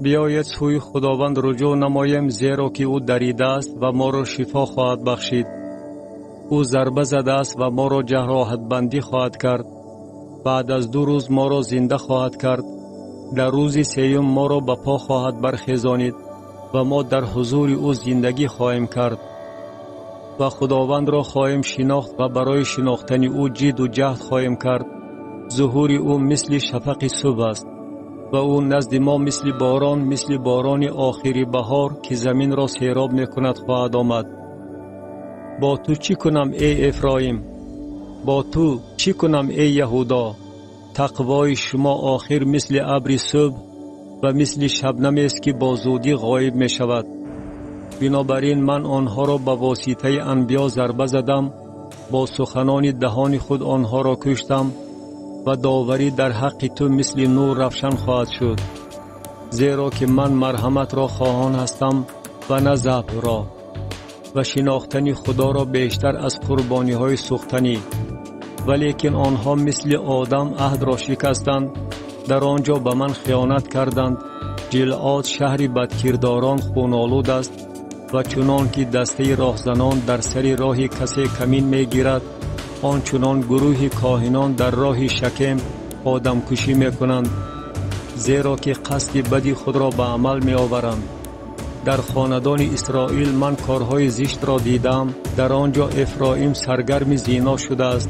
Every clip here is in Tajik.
Биёед сӯи Худованд руҷӯъ намоем, зеро ки ӯ даридааст ва моро шифо хоҳад бахшид. Ӯ зарба задааст ва моро ҷароҳатбандӣ хоҳад кард. Баъд аз 2 рӯз моро зинда хоҳад кард. Дар рӯзи сеюм моро ба по хоҳад бархезонид ва мо дар ҳузури ӯ зиндагӣ хоҳем кард. Ва Худовандро хоҳем шинохт ва барои шинохтани ӯ ҷидду ҷаҳд хоҳем кард. Зуҳури ӯ мисли шафақи субҳ аст ва ӯ назди мо мисли борон, мисли борони охири баҳор, ки заминро сероб мекунад, хоҳад омад. Бо ту чӣ кунам, эй Эфроим? Бо ту чӣ кунам, эй Яҳудо? Тақвои шумо охир мисли абри субҳ ва мисли шабнамест, ки бо зудӣ ғоиб мешавад. Бинобар ин ман онҳоро ба воситаи анбиё зарба задам, бо суханони даҳони худ онҳоро куштам ва доварӣ дар ҳаққи ту мисли нур равшан хоҳад шуд. Зеро ки ман марҳаматро хоҳон ҳастам ва на забҳро, ва шинохтани Худоро бештар аз қурбониҳои сӯхтанӣ. Валекин онҳо мисли Одам аҳдро шикастанд, дар он ҷо ба ман хиёнат карданд. Ҷилъод шаҳри бадкирдорон хунолуд аст ва чунон ки дастаи роҳзанон дар сари роҳи касе камин мегирад, ончунон гурӯҳи коҳинон дар роҳи Шакем одамкушӣ мекунанд, зеро ки қасди бади худро ба амал меоваранд. Дар хонадони Исроил ман корҳои зиштро дидам, дар он ҷо Эфроим саргарми зино шудааст,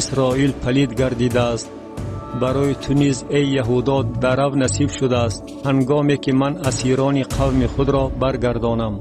Исроил палид гардидааст. Барои ту низ, эй Яҳудо, дарав насиб шудааст, ҳангоме ки ман асирони қавми худро баргардонам.